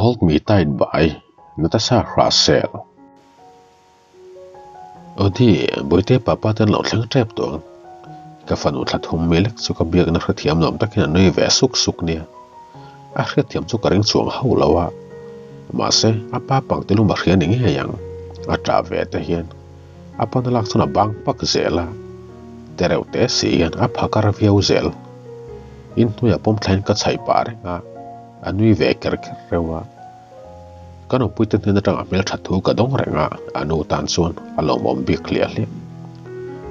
Hold Me Tight by Natasha Russell. Audi, Bawihte papa te an lo thleng tep tawh ang. Ka fanu thla thum mi lek chu ka biakna hrethiam nuam takin a nui ve suk suk nia. A hriatthiam chu ka ring chuang hauh lo a. Mahse, a pa pangti lum a hria ni ngei ang. A tah ve te hian a pana lak chuan a bang pak zel a. Tereuh te si hian a phakar viau zel. Inhnuaiah pawm thlain ka chhaih pah reng a, a nui ve ker ker reuh a. Ka nupuite hnen atanga hmelthat thu ka dawng reng a, a nu tan chuan a lawmawm bik hliah hliah.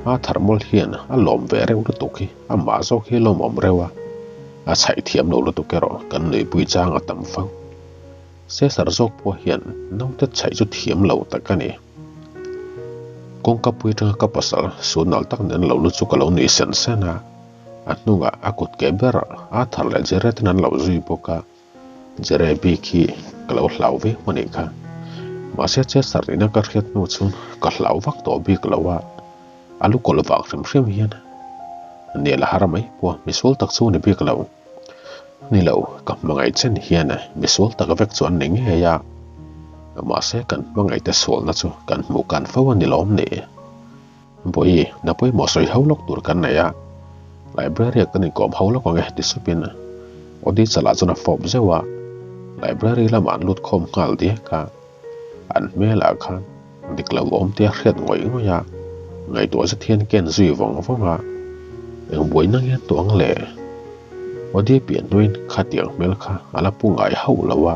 A tharmawl hian a lawm ve reuh lutuk hi amah zawk hi lawmawm reuh a, a chhaih thiam lo lutuk erawh kan nuipui chang a tam fo. Cesar zawk pawh hian naute chhaih chu thiam lo tak a ni. Kawngka pui atanga ka pasal sunal tak nen lo lu chu ka lo nui sen sen a, a hnungah a kut ke ber a thar leh Jared in an lo zui bawk a. Jere bik hi ka lo hlau viau a nih kha. Mahse Chester nihna ka hriat hnu chuan ka hlau vak tawh bik lo a, a lu kawlh vang hrim hrim hian nel a har mai pawh a, misual tak chu a ni bik lo. Ni lo, ka hmangaih chen hian misual tak vek chu an ni ngei a, mahse kan hmangaihte sualna chu kan hmuh kan fo a ni lawm ni. Vawi, na pawimawh sawi ho lawk tur kan nei a, library ah kan inkawm ho lawk ang e ti supin Audi chalah chuan a fawp zeuh a, library lamah an lut khawm nghal diak a, an hmelah khan dik lo awm tia hriat ngawih ngawih a, ngaihtuah zet hian ken zui vawng vawng a, eng buaina nge tuang le? Audi pian hnuin khatiang hmel kha a la pu ngai hauh lo a.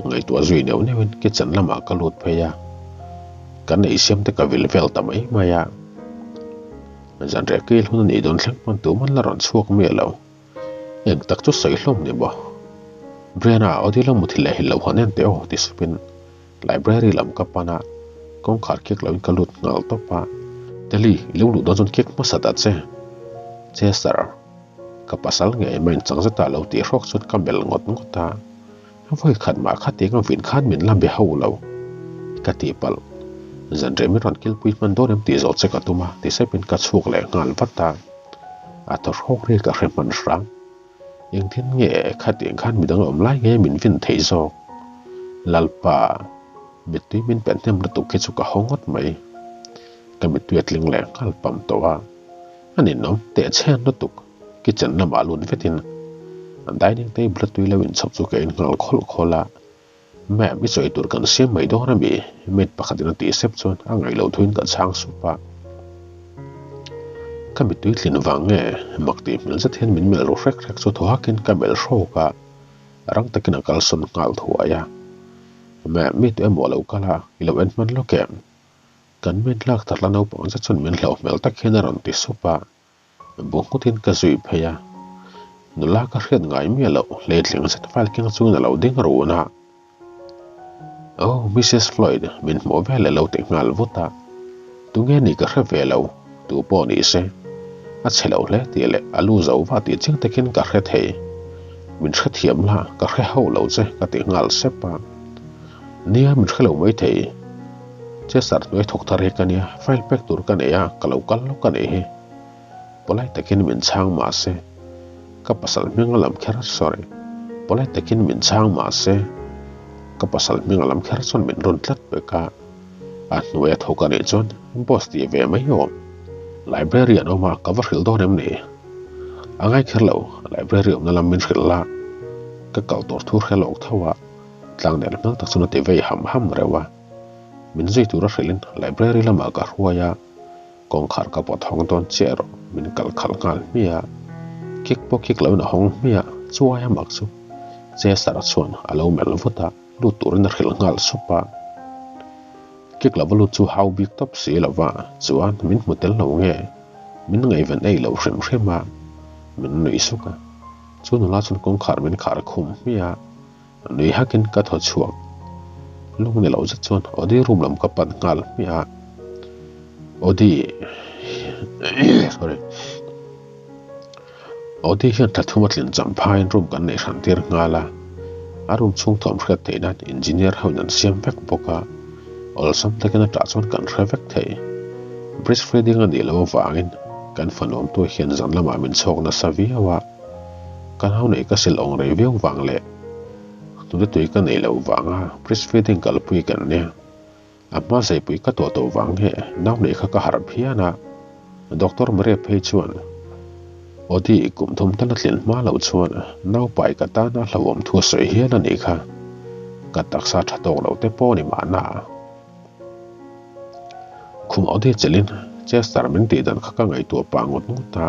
Ngaihtuah zui neuh neuhin kitchen lamah ka lut phei a, kan eisiam te ka vil vel ta mai mai a. Zanriah kil hun a nih dawn thleng pawn tuman la rawn chhuak miah lo. Eng tak chu sawi hlawm ni maw? Brianna, Audi lo muthilh leh hil lo han en teh aw ti supin library lam ka pan a, kawngkhar kek loin ka lut nghal tawp a. Telly, i lo luh dawn chuan kek hmasa ta che. Chester. Ka pasal ngei mai chang zeta lo tih hrawk chuan ka melh ngawt ngawt a, vawi khat mah khatiang a vin khan min la be ho lo ka tih palh. Zanriah min rawn kilpui hman dawn em tih zawh che ka tum a ti sepin ka chhuak leh nghal vat a, a thaw hrawk ri ka hre hman hrang. Engtin nge khatiang khan midang awm lai nge min vin theih zawk? Lalpa, mittui min pe hnem lutuk khi chu ka haw ngawt mai. Ka mittui a tling leh nghal pam tawh a. A ninawm teh chhian lutuk kitchen lamah lut vetin a dining table a tui lo inchhawp chu ka en nghal khawlh khawlh a, Ma'am i chawi tur kan siam mai dawn ami? Maid pakhatin a tih sep chuan a ngaih loh thuin ka chhang sup a. Ka mittui tlin vang nge mak tih hmel zet hian min melh ru hrek hrek chu thaw hakin ka melh hrawk a, rang takin a kalsawn nghal thuai a. Ma'am mi tu emaw a lo kal a, i lo en hman lawk em? Kan min lak tak la naupang zet chuan min hlauh hmel tak hian a rawn ti sup a, bu nghutin ka zui phei a. Nula ka hriat ngai miah loh hleitling zet file keng chungin a lo ding run a. Oh, Missus Floyd, min hmuh vel leh lo ti nghal vut a. Tunge ni ka hre ve lo, tu pawh ni se. A chhe lo hle tih leh a lu zo va tih chiang takin ka hre thei. Min hrethiam la, ka hre hauh lo che ka ti nghal sep a. Nia, min hre lo maithei. Chester hnuai thawk thar hi ka nia, file pek tur ka nei a, ka lo kal lawk a nih hi. Polite takin min chhang mah se, ka pasal hming a lam kher, sorry, polite takin min chhang mah se, ka pasal hming a lam kher chuan min rawn tlat pek a, a hnuai a thawk a nih chuan boss tih ve mai awm. Library an awm a, ka va hrilh dawn em ni? A ngai kher lo, library awmna lam min hrilh la, ka kal tur thu hre lawk tho a, tlang nen hmel tak chuan a ti vei ham ham reuh a. Min zui tura hrilhin library lamah ka hruai a, kawngkhar ka pawt hawng dawn chiah erawh min kalh khalh nghal hmiah a, kik pawh kik loin a hawng hmiah, chuai a mak chu Chester chuan a lo melh vut a, lut turin a hrilh nghal sup a. Kik lova lut chu hau bik tawp si lova chuan min hmu tel lo nge, min ngaihven ei lo hrim hrim a, min nuih suk a, chu nula chuan kawngkhar min khar khum hmiah a. Nui hakin ka thaw chhuak. Lung ni lo zet chuan Audi room lam ka pan nghal hmiah a. Audi sorry Audi hian thla thum a tlin cham phaiin room kan neih hran tir nghal a. A room chhung thawm hriat theih nan engineer ho in an siam vek bawk a. Awlsam takin a ṭah chuan kan hre vek thei. Breastfeeding a nih loh avangin kan fanuamtu hian zan lamah min chhawk nasa viau a. Ka nau neih ka sil awng rei viau vang leh. hnute tui ka neih loh vanga breastfeeding kalpui kan nia. A hma zaipui ka tuah tawh vang nge nau neih kha ka harh phian a, Doctor Maria phei chuan Odi kum thum tal a tlin hma loh chuan nau pai ka tana hlauhawm thu a sawi hial a nih kha. Ka taksa tha tawk loh te pawh a ni mahna. Khum Odi chelin Chester min tih dan kha ka ngaihtuah pah ngawt ngawt a,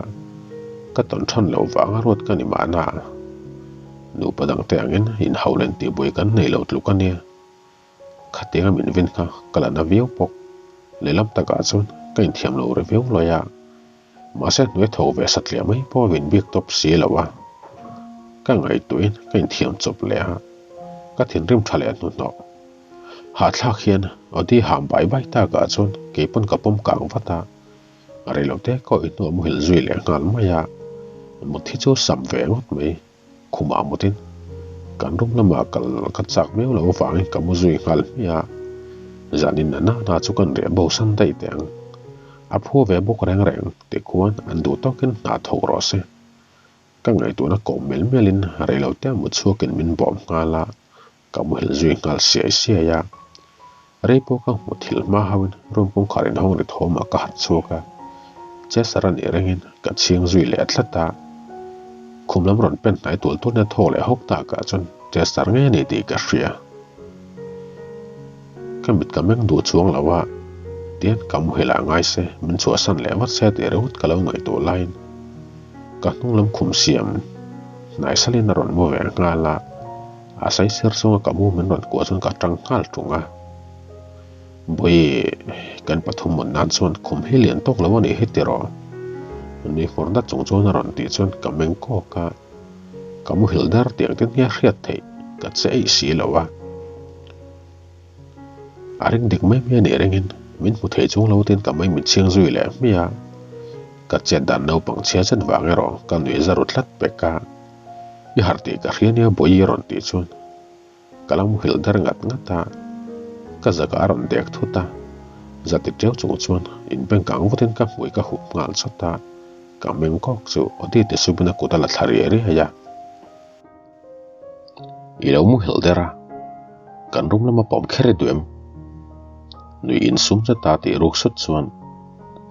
ka tawn than loh vanga ruat ka ni mahna. Nupa dangte angin inhauh len tihbuai kan nei lo tluk a nia. Khatianga min vin kha ka la na viau bawk. Lehlam takah chuan ka inthiam lo ri viau lawi a, mahse hnuai tho ve satliah mai pawh a vin bik tawp si lo a. Ka ngaihtuahin ka inthiam chawp leh a, ka thinrim tha leh hnuhnawh. Hahthlak hian Audi ham bai bai takah chuan keipawn ka pawm kang vat a, reilote ka awih hnuah muhilh zui leh nghal mai a, mut hi chu sam ve ngawt mai. Khumah mutin kan room lamah kal ka chak viau loh avangin ka mu zui nghal hmiah a, zanin a nana chu kan riah bo san daih teh ang. A phu ve bawk reng reng tih khuan an duh tawkin hna thawk rawh se. Ka ngaihtuahna kawm mel melin reilote a mut chhuakin min bawm nghal a, ka muhilh zui nghal siai siai a. Rei pawh ka hmu thil hma hauhin room kawngkhar inhawng ri thawmah ka harh chhuak a, Chester a nih rengin ka chhing zui leh tlat a. Khum lam rawn pen hnai tul tulin a thawk leh hawk takah chuan Chester ngei a ni tih ka hria. Ka mit ka meng duh chuang lo a, tian ka muhil ah ngai se min chhuahsan leh vat se tih ringawt ka lo ngaihtuah laiin ka hnung lam khum siam hnai salin a rawn mu ve nghal a. A sai sir chunga ka mu min rawn kuah chuan ka tang nghal tung a. Bawi, kan pathum mun nan chuan khum hi lian tawk lo a nih hi tiraw? Nui hmur nat chung chuan a rawn tih chuan ka meng kawk a. Ka muhilh dar tiang te nia hriat theih ka che eih si lo a. A ring dik mai mai a nih ringin min hmu thei chung lo tin ka mai mit chhing zui leh hmiah a. Ka chet dan naupang chhia zet vang erawh ka nuih za ru tlat pek a. I harh tih ka hria nia Bawihi a rawn tih chuan ka lo muhilh dar ngat ngat a, ka zaka a rawn dek thut a, za ti teu chung chuan inbeng kang vutin ka hmui ka hup nghal chawt a, ka meng kawk chu Odi ti supin a kut a la thla riai riai a. I lo muhilh der a, kan room lama pawm kher i duh em? Nui insum zet a tih ruk sut chuan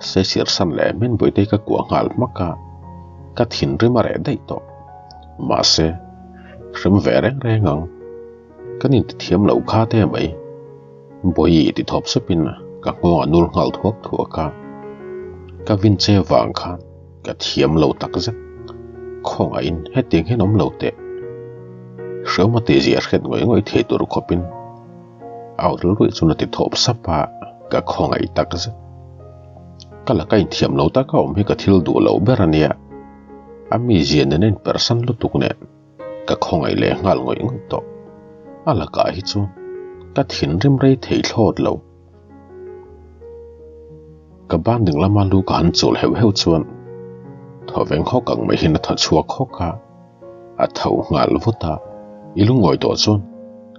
Saisir san leh min Bawihtei ka kuah nghal hmak a, ka thinrim a reh daih tawh. Mahse, hrem ve reng reng ang. Kan intithiam lo kha te mai. Bawihi ti thawp supin ka nghawng a nul nghal thuak thuak a. Ka vin che vang khan ka thiam lo takzet. Khawngaihin hetiang hian awm lo teh. Hreawma tihzia hriat ngawih ngawih thei tur khawpin Au rilruih chuan a ti thawp sap a, ka khawngaih tak zet. Ka laka inthiam lo taka awm hi ka thil duh loh ber a nia. A mizia nen a inpersan lutuk nen ka khawngaih leh nghal ngawih ngawih tawh. A lakah hi chuan ka thinrim rei thei thlawt lo. Ka ban ding lama lu ka han chul heuh heuh chuan thawveng hawk ang mai hian a thaw chhuak hawk a. A tho nghal vut a, I lungawi tawh chuan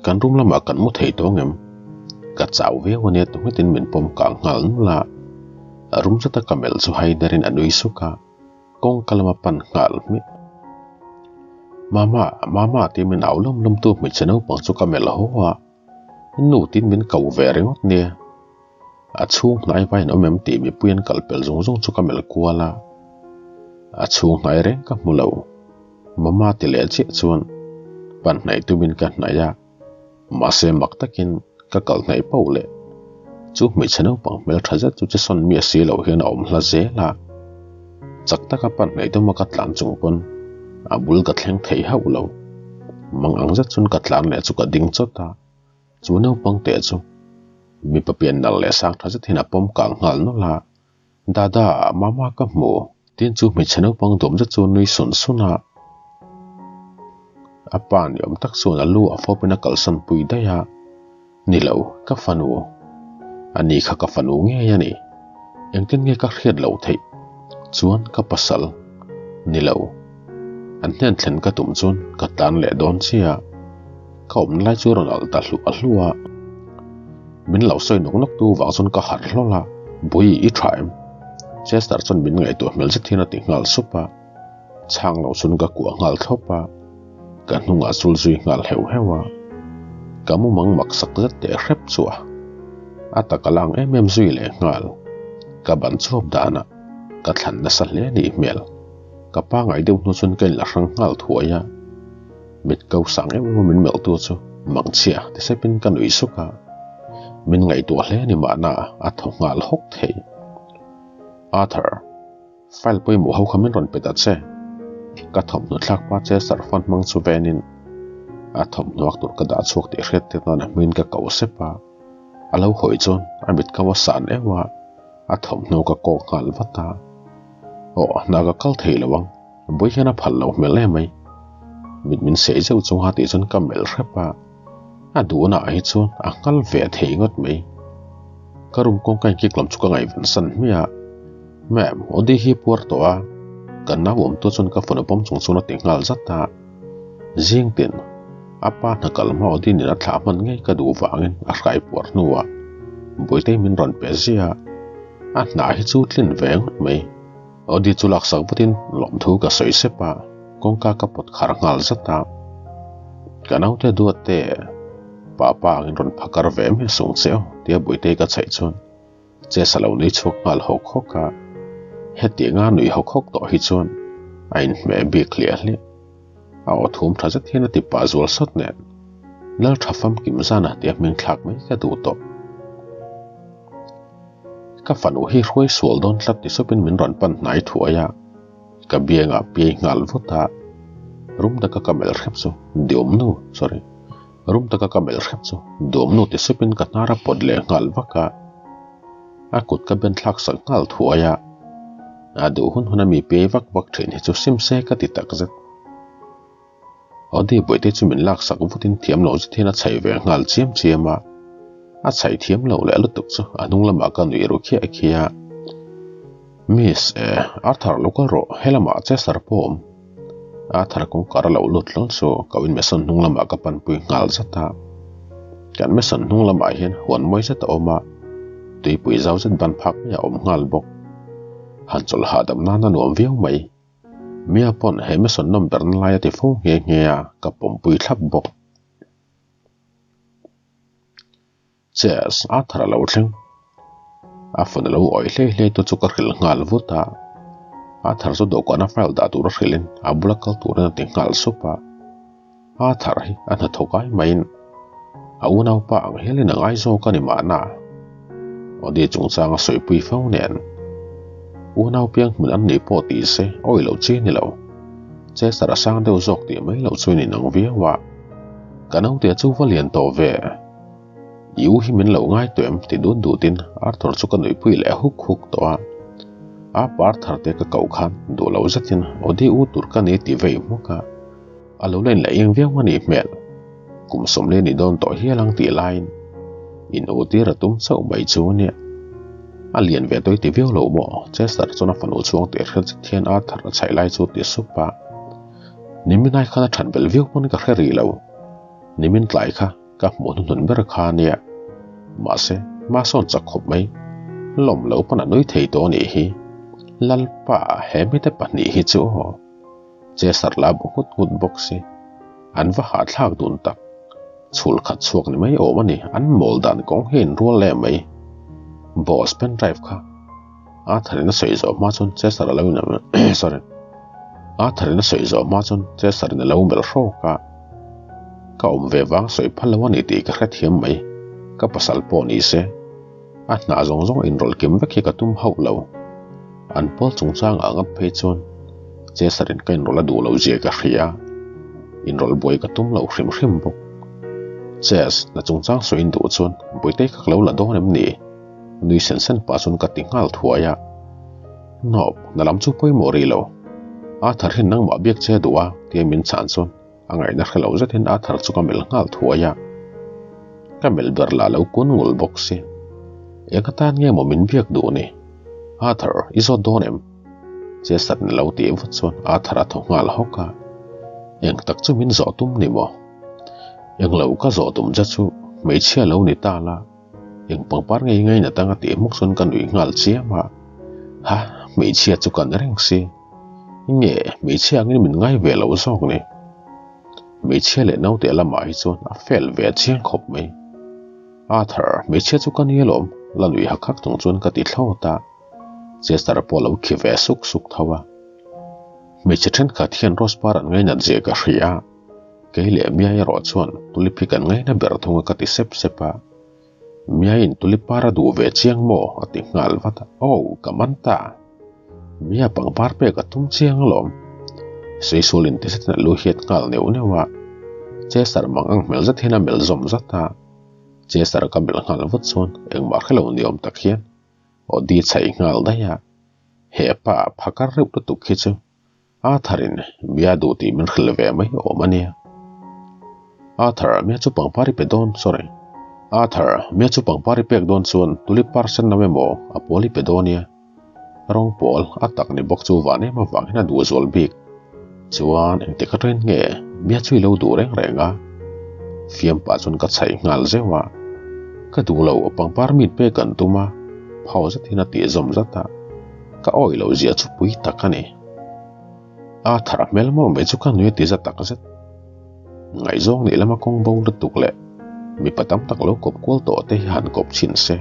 kan room lamah kan mu thei tawh ngem? Ka chau viau ania tu nghetin min pawm kang nghal nul a, a room zata ka melh chu hai derin a nui suk a, kawngka lama pan nghal hmiah. Mama, mama tia min au lawm lawm tu hmeichhe naupang chu ka melh haw a, nu tin min ko ve ringawt nia. A chhung hnai vain awm em tih mipui an kal pel zung zung chu ka melh kual a, a chhung hnai reng ka hmu lo. Mama ti leh chiah chuan pan hnaih tumin ka hnaih a, mahse mak takin ka kal hnaih pauh leh chu hmeichhe naupang hmeltha zet chu che sawn miah si loh hian a awm hla zel a, chak taka pan hnaih tuma ka tlan chung pawn a bul ka thleng thei hauh lo. Mang ang zet chuan ka tlan leh chu ka ding chawt a. Chu naupang teh chu mipa pian nalh leh sang tha zet hian a pawm kang nghal nawlh a, Dada, mama ka hmu. Tin chu hmeichhe naupang dawm zet chu nui sun sun a, a pa ni awm tak chuan a lu a fawpin a kalsan pui daih a, Ni lo, ka fanu. A ni kha ka fanu ngei a ni. Engtin nge ka hriat loh theih? Chuan ka pasal. Ni lo. An hnen thlen ka tum chuan ka tlan leh dawn chiah. Ka awmna lai chu rawn alh ta hluah a hluah a. Min lo sawi nawk nawk tu vang chuan ka harh hlawlh a, Bui, i tha em? Chester chuan min ngaihtuah hmel zet hian a ti nghal sup a. Chhang lo chuan ka kuah nghal thlawp a, ka hnungah chul zui nghal heuh heuh a. Ka mumang mak sak zet teh hrep chu a a taka lang em em zui leh nghal. Ka ban chhuak danah ka thlan nasa hle nih hmel. Ka pangai deuh hnu chuan ka inla hrang nghal thuai a. Mit ko sang em em a min melh tu chu mangchhia ti sepin ka nui suk a. Min ngaihtuah hle ni mahna a thaw nghal hawk thei. Arthur. File pawimawh ho kha min rawn pe ta che. Ka thawmhnaw thlak hma che sarfan hmang chu venin a thawmhnaw ak tur ka dah chhuak tih hriat tir nan a hmingin ka ko sep a. A lo hawi chuan a mit kau a san euh a, a thawmhnaw ka kawk nghal vat a. Aw, hna ka kal thei lo ang, vawi hian a phal lo hmel em mai. Mit min sei zeuh chunga tih chuan ka melh hrep a, a duhna ah hi chuan a nghal ve thei ngawt mai. Ka room kawngka inkik lam chu ka ngaihven san hmiah a. Ma'am, Odi hi puar tawh a, kan nau awm tu chuan ka phone a pawm chung chuan a ti nghal zat a. Zing tin, a pa hna kal hma Odi nen a thlah hman ngei ka duh vangin a hrai puar hnuah Buaitei min rawn pe ziah a, a hna hi chu tlin ve ngawt mai. Odi chu laksak vatin lawmthu ka sawi sep a, kawngka ka pawt khar nghal zat a. Ka naute duat te, Papa angin rawn phakar ve miah sung che aw tia Buaitei ka chhaih chuan Chess a lo nui chhuak nghal hawk hawk a, hetianga nui hawk hawk tawh hi chuan a inhmeh bik hliah hliah. A aw thum tha zet hian a ti pah zual sawt nen, Lal tha famkim zana tia hming thlak mai ka duh tawh. Ka fanu hi hruai sual dawn tlat ti supin min rawn pan hnai thuai a, ka biangah piai nghal vut a, rum taka ka melh hrep chu diawmnu, sorry. Rum taka ka melh hrep chu duamnu ti supin ka hnar a pawt leh nghal vak a, a kut ka ben thlak sak nghal thuai a, a duh hun hun a mi piai vak vak thin hi chu sim se ka ti tak zet. Audi bawihte chu min lak sak vutin thiam lo zet hian a chhaih ve nghal chiam chiam a, a chhaih thiam lo leh lutuk chu a hnung lamah ka nuih ru khiah khiah a. Miss, eh, Arthur lo kal rawh, helamah Chester pawh a awm. Arthur kawngkar a lo lut hlawl chu ka win Mason hnung lamah ka panpui nghal zat a. Kan Mason hnung lamah hian huan mawi zet a awm a, tuipui zau zet ban phak mai a awm nghal bawk. Han chawlh hahdam nan a nuam viau mai. Mia pawn he Mason nawm berna lai a ti fo nghe nghe a, ka pawmpui thlap bawk. Chess a thar a lo thleng. A phone a lo awih hlei hlei tu chu ka hrilh nghal vut a. A thar chu dawhkan a file dah tur a hrilhin a bula kal turin a ti nghal sup a. A thar hi a hnathawk ai maiin a unaupa ang hialin a ngai zawk a ni mahna. Audi chungchang a sawipui fo nen unau piang hmun an nih pawh tih se awih loh chi a ni lo. Chester a sang deuh zawk tih mai loh chu a inang viau a. Ka naute chu va lian tawh ve. I u hi min lo ngai tawh em ti dut dutin Arthur chu ka nuihpui leh huk huk tawh a. A pa Arthur te ka koh khan duh lo zetin Audi u tur ka ni ti vei hmuk a. A lo la inleh eng viau a nih hmel. Kum sawmli ni dawn tawh hial ang tih laiin in u tir a tum chauh mai chu a nia. A lian ve tawi ti viau lo maw Chester chuan a fanu chhuang tih hriat zet hian Arthur a chhaih lai chu ti sup a. Nimin ai khan a that belh viau pawn ka hre rih lo. Nimin tlai kha ka hmuh hnuhnun ber kha a nia. Mahse, hma sawn chak khawp mai. Lawm lo pawn a nui thei tawh a nih hi. Lalpa, he mite pahnih hi chu aw. Chester la bu nghut nghut bawk si. An va hahthlak dun tak. Chhul khat chhuak ni mai awm a ni, an mawl dan kawng hi a inrual leh mai. Boss pen drive kha. Arthur in a sawi zawh hma chuan Chester a lo in sorry Arthur in a sawi zawh hma chuan Chester in a lo melh hrawk a, ka awm ve vang sawi phal lo a ni tih ka hrethiam mai, ka pasal pawh ni se a hna zawng zawng inrawlh kim vek hi ka tum hauh lo, an pawl chungchang ah ngap phei chuan Chester in ka inrawlh a duh loh zia ka hria, inrawlh buai ka tum loh hrim hrim bawk. Chess, hna chungchang sawi in duh chuan Buaitei kha ka lo la dawn em ni? Nui sen sen pah chuan ka ti nghal thuai a, Nope, na lam chu pawimawh rih lo. Arthur hian nangmah biak che a duh a, tia min chhan chuan a ngaihna hre lo zetin Arthur chu ka melh nghal thuai a. Ka melh ber lah lo kun ngul bawk si. Eng atan nge maw min biak duh ni? Arthur, i zawt dawn em? Chester ni lo tih vut chuan Arthur a thaw nghal hawk a. Eng tak chu min zawh tum ni maw? Eng lo ka zawh tum che chu hmeichhia lo ni ta la. Eng pangpar ngei ngei na tanga tih hmuk chuan ka nuih nghal chiam a, Ha, hmeichhia chu kan reng si. Nge, hmeichhia angin min ngai ve lo zawk ni. Hmeichhia leh naute lamah hi chuan a fel ve chiang khawp mai. Arthur, hmeichhia chu ka ni alawm, la nui hak hak chung chuan ka ti thlawt a. Chester pawh a lo khi ve suk suk tho a. Hmeichhe thenkhat hian Rose par an ngainat zia ka hria a, kei leh Mia erawh chuan tulip hi kan ngaina ber thung a ka ti sep sep a. Miain tulip par a duh ve chiang maw? a ti nghal vat a. Aw, ka man ta. Mia pangpar pek a tum chiang alawm. Suisualin ti zetin a lu hiat nghal neuh neuh a. Chester mang ang hmel zet hian a melh zawm zat a. Chester ka melh nghal vut chuan engmah hrelo ni awm tak hian aw di chhaih nghal daih a. He pa phakar reuh lutuk khi chu Arthur-in mia duh tih min hrilh ve mai awm a nia. Arthur, mia chu pangpar i pe dawn, sorry. Arthur, mia chu pangpar i pek dawn chuan tulip par sen lo emaw a pawl i pe dawn nia. Rawng pawl a tak ni bawk chu van em avang hian a duh zual bik. Chuan engtik atangin nge mia chu i lo duh reng reng a? Fiam pah chuan ka chhaih nghal zeuh a. Ka duh lo, pangpar min pek an tum a, phau zet hian a tih zawm zat a. Ka awih loh zia chu pui tak a ni. Arthur a hmel mawlh mai chu ka nui a ti za tak zet. Ngaihzawng nih lama kawng bo lutuk leh mipa tam tak lo kawp kual tawh te hi han kawp chhin se,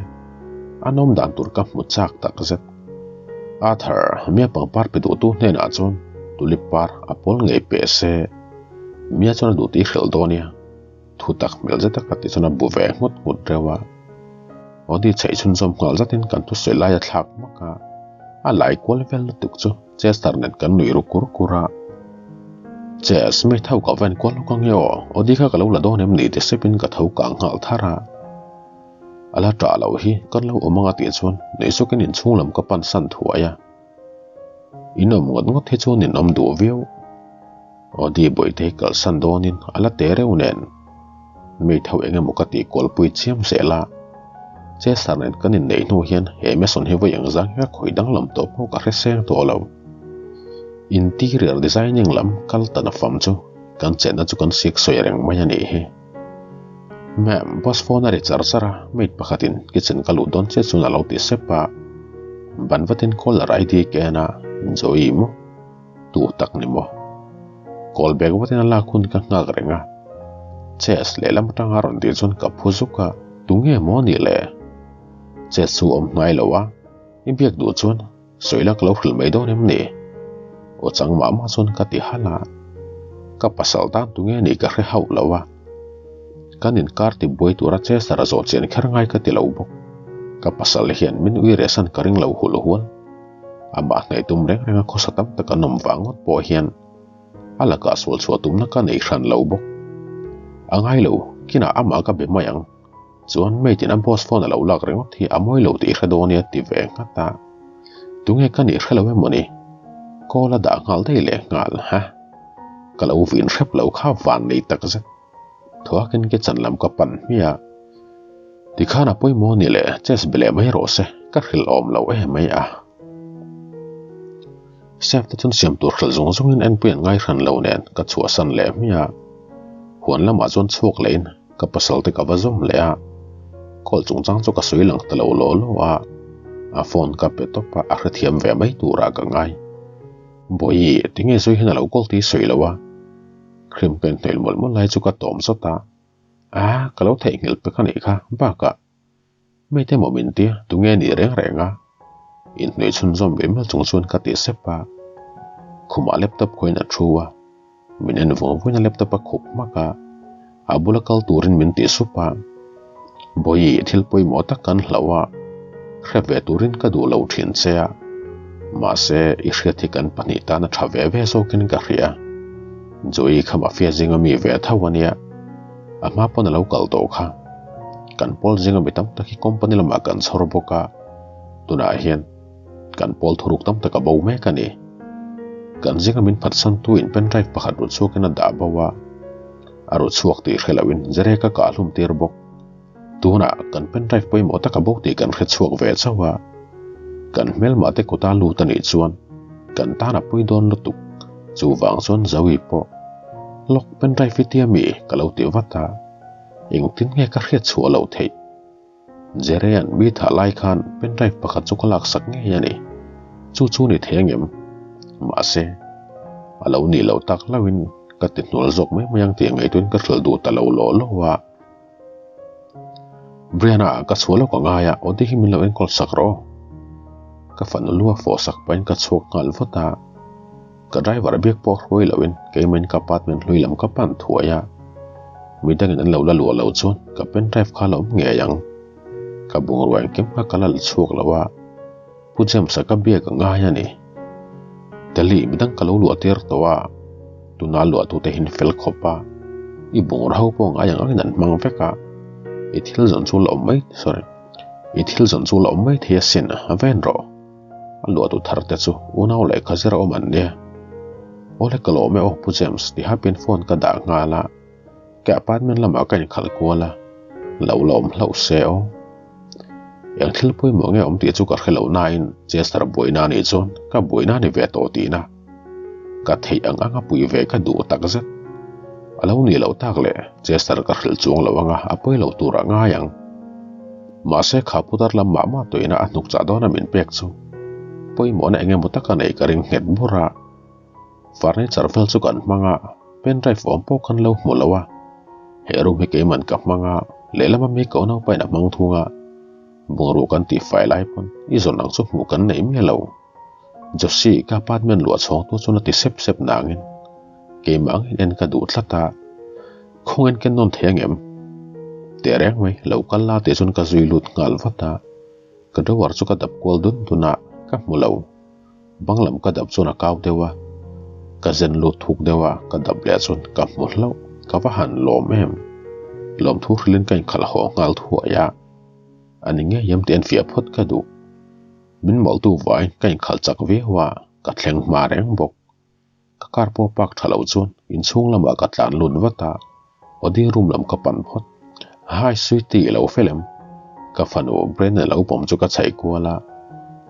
a nawm dan tur ka hmu chak tak zet. Arthur, Mia pangpar pe duhtu hnenah chuan tulip par a pawl ngei peh se, Mia chuan a duh tih hrilh dawn nia. Thu tak hmel zet a ka tih chuan a bu ve nghut nghut reuh a. Audi chheih chhunzawm nghal zatin kan thusawi lai a thlak hmak a, a lai kual vel lutuk chu Chester nen kan nuih ru kur kur a. Chess, mi tho ka va enkual lawk ange aw, Audi kha ka lo la dawn em ni ti sepin ka tho kang nghal thar a. A la ṭah loh hi kan lo awm anga tih chuan nuih sukin inchhung lam ka pan san thuai a. In awm ngawt ngawt hi chuan in awm duh viau. Audi bawihte hi kalsan dawnin a la te reuh nen. Mi tho eng emaw ka tih kualpui chiam zel a. Chester nen kan inneih hnu hian he Mason hi vawi eng zang hi a khawih danglam tawh pawh ka hre seng tawh lo. Interior designing lam kal tan a fam chu kan chenna chu kan sik sawi reng mai a nih hi. Ma'am, boss phone a ri char char a, maid pakhatin kitchen ka luh dawn chiah chuan a lo ti sep a. Ban vatin caller ID ka en a, Joey maw? Tu tak ni maw? Call back vatin a lak hun ka nghak reng a. Chess lehlam atanga rawn tih chuan ka phu zuk a, tunge maw ni le? Chess chu awm hnai lo a, i biak duh chuan sawi la ka lo hrilh mai dawn em ni? Aw chang mah mah chuan ka ti halh a, ka pasal tan tunge nih ka hre hauh lo a. Kan inkar ti buai tura Chester a zawh chian kher ngai ka ti lo bawk. Ka pasal hian min ui rehsan ka ring lo hulh hual. Amah hnaih tum reng reng a khawsa tam tak an awm vang ngawt pawh hian a lakah sual chhuah tumna ka nei hran lo bawk. A ngai lo, kinah amah ka be mai ang. Chuan mate in a boss phone a lo lak ringawt hi a mawi lo tih hre dawn nia ti ve nghat a. Tunge ka nih hre lo emaw ni? Call a dah nghal daih leh nghal ha. Ka lo vin hrep lo kha van nei tak zet. Thuakin ke chan lam ka pan hmiah. Tikhan a pawimawh ni le, chess be leh mai rawh se, ka hrilh awm lo em mai a. Chef te chuan siam tur hrilh zung zungin enpui an ngai hran lo nen ka chhuahsan leh hmiah. Huan lamah chuan chhuak lehin ka pasal te ka va zawm leh a. Call chungchang chu ka sawi lang ta lo law law a, a phone ka pe tawp a, a hrethiam ve mai turah ka ngai. Bawihi, tinge sawi hian a lo call tih sawi lo a? Cream ka inhnaih mawlh mawlh lai chu ka tawm zawt a, A, ka lo theihnghilh pek a nih kha, bakah mite maw min tia tunge nih reng reng a? Inhnuai chhunzawm ve mial chung chuan ka ti sep a, khumah laptop khawiin a thu a, min en vung vungin a laptop a khup hmak a, a bula kal turin min ti sup a, Bawihi thil pawimawh tak kan hlauh a, hre ve turin ka duh lo thin che a, mahse i hriat hi kan pahnih tan a tha ve ve zawkin ka hria. Joey kha mafia zinga mi ve tho a nia, a hma pawn a lo kal tawh kha. Kan pawl zinga mi tam tak hi company lamah kan chhawr bawk a, tunah hian kan pawl thuruk tam tak a bo mek a ni. Kan zinga min phatsantu in pendrive pakhat ru chhuakin a dah bo a. A ru chhuak tih hre loin Zerek a kah hlum tir bawk. Tunah kan pendrive pawimawh tak a bo tih kan hre chhuak ve chauh a. Kan hmelmah te kuta lut a nih chuan kan tan a pui dawn lutuk. Chuvang chuan Zoe pawh Lawk pendrive i tia mi ka lo ti vat a. Engtin nge ka hriat chhuah loh theih? Jerean mi thah lai khan pendrive pakhat chu ka laksak ngei a ni. Chu chu ni thei angem? Mahse, a lo nih loh tak hlauhin. Ka ti hnual zawk mai mai ang tih ngaihtuahin ka hrilh duh ta lo law law a. Brianna ka chhuah lawk a ngai a, Audie hi min lo enkawl sak rawh aw. Ka fanu lu a fawh sak pahin ka chhuak nghal vut a. Ka driver biak pawh hruai loin keimahin ka apartment hlui lam ka pan thuai a. Midangin an lo la luah loh chuan ka pen drive kha a la awm ngei ang. Ka bungrua engkim kha ka la la chhuak lo a. Pu James-a ka biak a ngai a ni. Delhi midang ka lo luah tir tawh a, tuna luahtute hin fel khawp a, i bungrua ho pawh ngai ang angin an hmang vek a, i thil zawn chu la awm mai sorry i thil zawn chu la awm mai thei asin a ven rawh. A luahtu thar te chu unau lehkha zir a awm an nia. Awle ka lawm e aw Pu James ti hapin phone ka dah nghal a. Ka apartment lamah ka inkhalh kual a, lo la awm hlauh se aw. Eng thil pawimawh nge awm tih chu ka hre lo nain Chester buaina anih chuan ka buaina a ni ve tawh tihna. Ka theih ang anga pui ve ka duh tak zet. A lo nih loh tak leh Chester ka hrilh chuang lo anga a pawi lo tur a ngai ang. Mahse kha putar lam mah mah tuina a hnuk chah dawna min pek chu pawimawhna eng emaw taka nei ka ring nghet bur a. Furniture vel chu kan hmang a, pen drive awm pawh kan lo hmu lo a. He room hi keiman ka hmang a, lehlama mi ko naupain a hmang thung a. Bungrua kan tih fai lai pawn i zawn ang chu hmuh kan nei miah lo. Josie ka apartment luah chhawng tu chuan a ti sep sep nangin keimah angin en ka duh tlat a, khawng en ken nawn thei angem? Tehreng mai, lo kal la tih chuan ka zui lut nghal vat a, ka drawer chu ka dap kual dun dun a, ka hmu lo. Bang lam ka dap chuan a kau deuh a, ka zen lut thuk deuh a, ka dap leh chuan ka hmu hlauh, ka va han lawm em. Lawmthu hrilhin ka inkhalh haw nghal thuai a, a ni ngei em tih en fiah phawt ka duh. Min mawlhtu vaiin ka inkhalh chak viau a, ka thleng hma reng bawk. Ka car pawh park tha lo chuan inchhung lamah ka tlan lut vat a, Audi room lam ka pan phawt. Hi Sweetie i lo fel em? Ka fanu Brandon lo pawm chu ka chhaih kual a,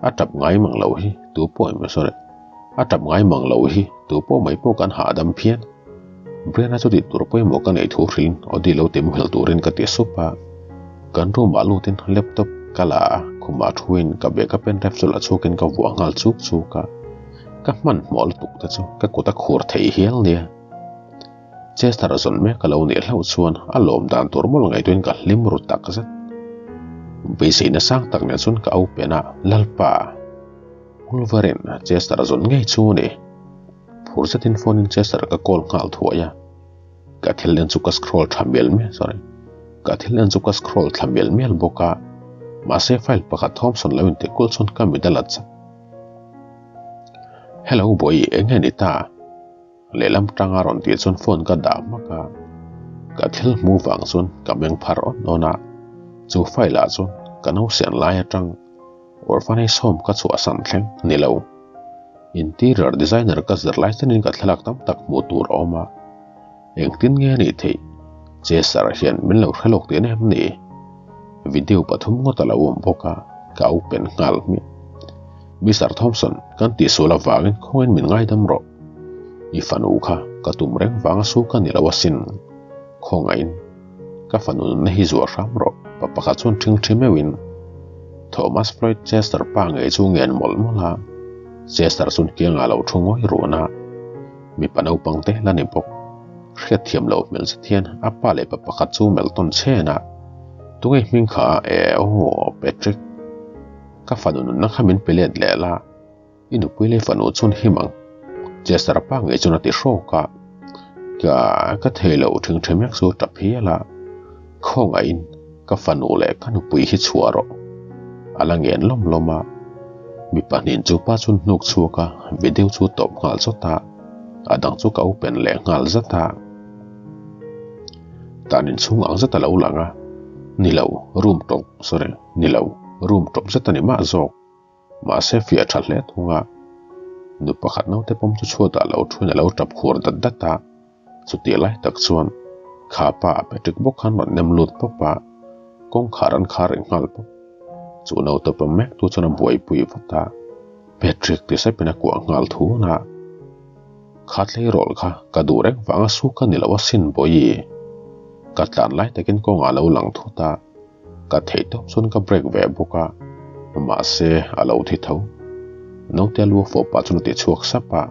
a tap ngai mang lo hi tu pawh em sorry a tap ngai mang lo hi tu pawh mai pawh kan hahdam phian. Brandon chu tih tur pawimawh ka neih thu hrilhin Audi lo ti muhil turin ka ti sup a, kan room ah lutin laptop ka la a, khumah thuin ka bag a pen drive chu la chhuakin ka vuah nghal chuk chuk a. Ka hmanhmawh lutuk te chu ka kut a khur thei hial nia. Chester zawn mek a lo nih hlauh chuan a lawm dan tur mawlh ngaihtuahin ka hlim ru tak zet. Beiseina sang tak nen chuan ka open a, Lalpa! Wolverine, Chester zawn ngei chu a ni. Phur zetin phone in Chester ka call nghal thuai a. Ka thil en chu ka scroll tha mial mial sorry ka thil en chu ka scroll thla mial mial bawk a, mahse file pakhat Thompson lo intih kulh chuan ka mit a la chak. Hello bawi eng nge ni ta? Lehlam tanga rawn tih chuan phone ka dah hmak a, ka thil hmu vang chuan ka meng phar awn awn a, chu file ah chuan ka nausen lai atang orphanage home ka chhuahsan thleng ni lo. Interior designer ka zir lai chenin ka thlalak tam tak hmuh tur a awm a, engtin nge a nih theih? Chester hian min lo hre lawk tih em ni? Video pathum ngawt a lo awm bawk a, ka open nghal hmiah. Mister Thompson, kan tihsual avangin khawngin min ngaidam rawh. I fanu kha ka tum reng vanga su ka ni lo asin. Khawngaihin ka fanu nunna hi zuah hram rawh, pa pakhat chuan ṭhing ṭhi meuhin Thomas Floyd Chester pa ngei chu ngen mawlh mawlh a. Chester chuan kiangah lo ṭhu ngawi run a, mipa naupang te la ni bawk. Hriatthiam loh hmel zet hian a pa leh pa pakhat chu melh tawn chhen a, Tunge hming kha a e aw Patrick? Ka fanu nunna kha min pe let leh la, i nupui leh fanu chuan him ang. Chester pa ngei chuan a ti hrawk a, ka ka thei lo thing tha mek chu a tap hial a, khawngaihin ka fanu leh ka nupui hi chhuah rawh. A la ngen lawm lawm a, mi pahnihin chu pa chuan hnuk chhuak a, video chu tawp nghal chawt a, a dang chu ka open leh nghal zat a. Tan inchhung ang zat a lo lang a, ni lo room tawp sorry ni lo room tawp zat a ni mah zawk. Mahse fiah tha hle thung a, nu pakhat naute pawm chu chhuatah lo thuin a lo tap khur dat dat a, chutih lai tak chuan kha pa Patrick bawk khan rawn nem lut pawp a, kawngkhar an khar reng nghal bawk. Chu naute pawm mek tu chuan a buaipui vat a, Patrick ti sepin a kuah nghal thun a, Kha tleirawl kha ka duh reng vanga su ka ni lo asin bawi. Ka tlan lai takin kawngah a lo lang thut a. Ka theih tawp chuan ka break ve bawk a, mahse a lo thi tho. Naute lu a fawh pah chuan a ti chhuak sap a.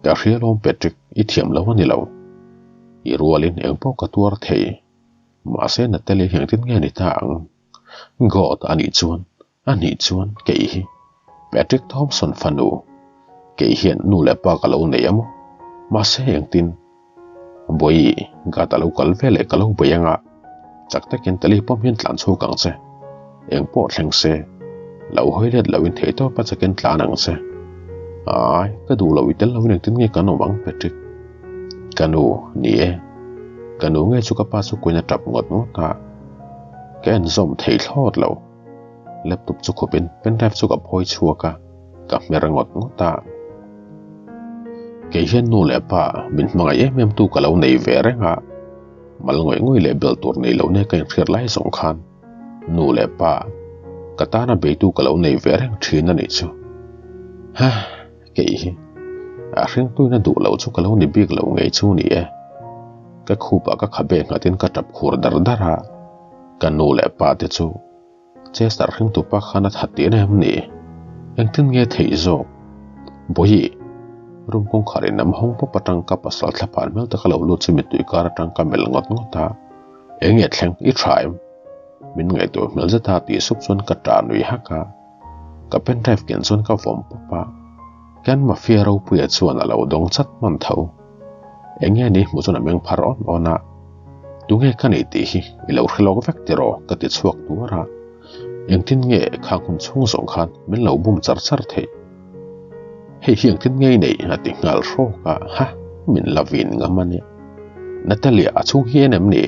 Ka hria lawm Patrick. I thiam lo a ni lo. I rualin eng pawh ka tuar thei. Mahse Natalie hi engtin nge ni ta ang? God a nih chuan, a nih chuan kei hi Patrick Thompson fanu, kei hian nu leh pa ka lo nei a maw? Mahse engtin? Bawi, God a lo kal ve leh ka lo bei anga, chak takin Natalie pawm hian tlan chhuk ang che. Eng pawh thleng se, lo hawi let loin theihtawp a chakin tlan ang che. Ai, ka duh lo i tel loin engtin nge kan awm ang Patrick? Ka nu, ni e. Ka nu nge chu ka pa chu kuin a tap ngawt ngawt a. Ka en zawm thei thlawt lo. Laptop chu khupin pendrive chu ka phawi chhuak a, ka hmer ngawt ngawt a. Kei hian nu leh pa min hmangaih em em tu ka lo nei ve reng a. Mal ngawih ngawih leh bel tur nei lo nia ka inhriat lai zawng khan nu leh pa ka tana beitu ka lo nei ve reng thin a nih chu. Ha! Kei hi a hringtuina duh loh chu ka lo ni bik lo ngei chu ni e. Ka khupah ka khabe nghatin ka tap khur dar dar a, ka nu leh pa te chu Chester hringtupa khan a that tih em ni? Engtin nge theih zawk? Bawihi, room kawngkhar in am hawng pawp atang ka pasal thlaphan hmel taka lo lut chu mittui kar atang ka melh ngawt ngawt a, Enge thleng i tha em? Min ngaihtuah hmel zet a tih sup chuan ka tah nui hak a. Ka pendrive ken chuan ka vawm pawp a, Ken Mafia ropuia chuan a lo dawng chat hman tho. Eng nge ni hmuh chuan a meng phar awn awn a, Tunge ka nih tih hi i lo hre lawk vek tiraw ka ti chhuak tuar a, engtin nge khang hun chhung zawng khan min lo bum char char theih? Hei hi engtin nge i neih a ti nghal hrawk a, ha min la vin ngam a nia. Natalia a chhung hi en em ni?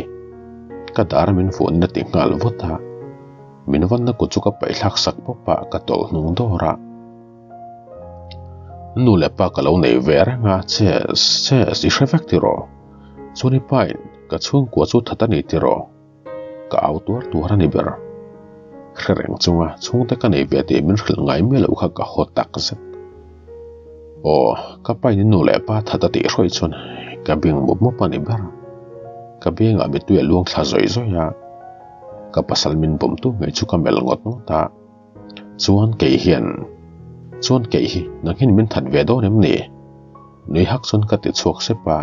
Ka dar min vuanin a ti nghal vut a. Min vanna kut chu ka paihthlak sak pawp a, ka tawlh hnung dawr a. Nu leh pa ka lo nei ve reng a, Chess, Chess, i hre vek tiraw? Chuan i pain ka chhungkua chu that a ni tiraw? Ka au tuar tuar a ni ber. Hre reng chunga chhungte ka nei ve tih min hrilh ngai miah loh kha ka haw tak zet. Aw, ka pain i nu leh pa that a tih hrawih chuan ka bing mup mup a ni ber. Ka bengah mittui a luang thla zawih zawih a. Ka pasal min bawm tu ngei chu ka melh ngawt ngawt a, chuan kei hian, chuan kei hi nang hian min that ve dawn em ni? Nui hak chuan ka ti chhuak sep a,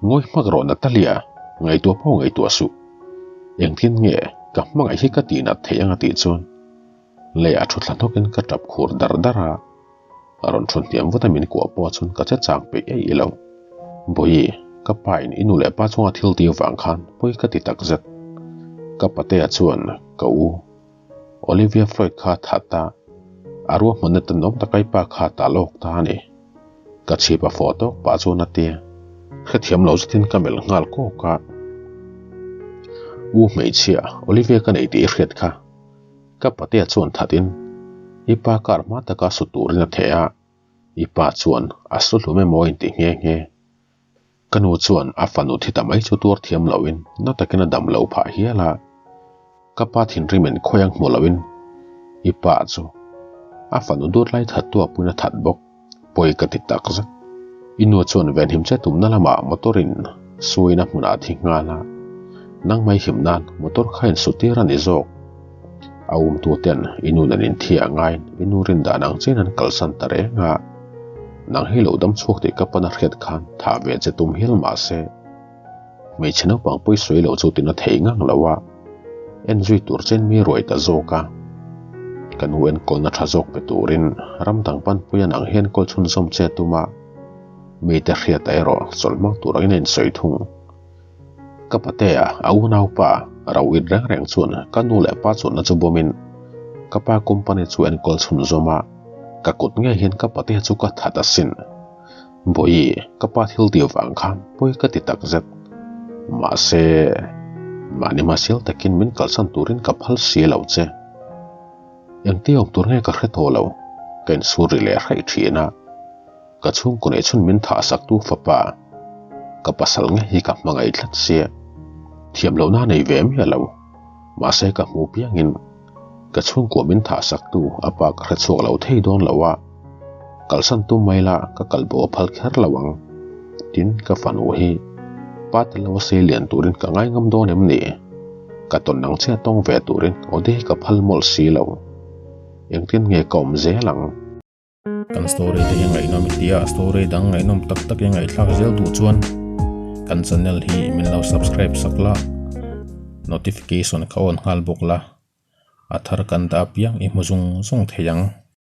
Ngawi hmak rawh Natalia, ngaihtuah pawh ngaihtuah suh. Engtin nge ka hmangaih hi ka tihnat theih ang a tih chuan leiah thu thla hnawkin ka tap khur dar dar a, A rawn thun hniam vut a min kuah pawh chuan ka che chang peih eih lo. Bawihi, ka pa in i nu leh pa chunga thil ti vang khan pawi ka ti tak zet. Ka patea chuan ka u Olivia Floyd kha a that a, a ruahmanna tenawm taka i pa kha a ta lawk ta a ni. Ka chhip a fawh tawk pah chuan a ti. Hrethiam lo zetin ka melh nghal kawk a. U hmeichhia, Olivia ka nei tih i hriat kha. Ka patea chuan thatin i pa kar hma taka su turin a theh a, i pa chuan a su hlum emaw a inti nghe nghe. Ka nu chuan a fanu thi ta mai chu tuar thiam loin na takin a dam lo phah hial a, ka pa thinrimin khawi ang hmu loin i pa chu a fanu dawt lai that tu a puin a that bawk, pawi ka ti tak zet. I nu chuan venhim che tumna lamah motor in suin a hmunah a thi nghal a, nangmah i him nan motor kha in su tir a ni zawk. A umtu ten i nu nen inthih a ngaiin i nu rin dan ang chian an kalsan ta reng a, nang hi lo dam chhuak tih ka pan a hriat khan thah ve che tum hial mah se, hmeichhe naupang pawi sawi lo chu tina thei ngang lo a, en zui tur chen mi ruai ta zawk a. Ka nu enkawlna tha zawk pe turin ram dang panpui an ang hian kawl chhunzawm che tum a, mite hriata erawh chawlh hmang tur angin a insawi thung. Ka patea a unaupa ro it reng reng chuan ka nu leh pa chuanna chu bawmin ka pa company chu enkawl chhunzawm a, ka kut ngei hian ka patea chu ka that asin. Bawihi, ka pa thil tih vang khan pawi ka ti takzet. Mahse, mahni hmasial takin min kalsan turin ka phal si lo che. Engti awm tur nge ka hre tawh lo, ka insur ri leh hraih thin a. Ka chhungkaw neih chhun min thah sak tu fapa, ka pasal nge hi ka hmangaih tlat sia. Thiam lohna nei ve miah lo, mahse ka hmu piangin ka chhungkua min thah sak tu a pa ka hre chhuak lo thei dawn lo a, kalsan tum mai la ka kal bo a phal kher lo ang. Tin, ka fanu hi pa tel lo a sei lian turin ka ngai ngam dawn em ni? Ka tawn ang chiah tawng ve turin Ode hi ka phal mawlh si lo. Engtin nge ka awm zel ang? Kan story te hi ngaihnawm i tia, story dang ngaihnawm tak tak i ngaihthlak zel duh chuan kan channel hi min lo subscribe sak la, notification kha on nghal bawk la, a thar kan dah apiang i hmu zung zung thei ang.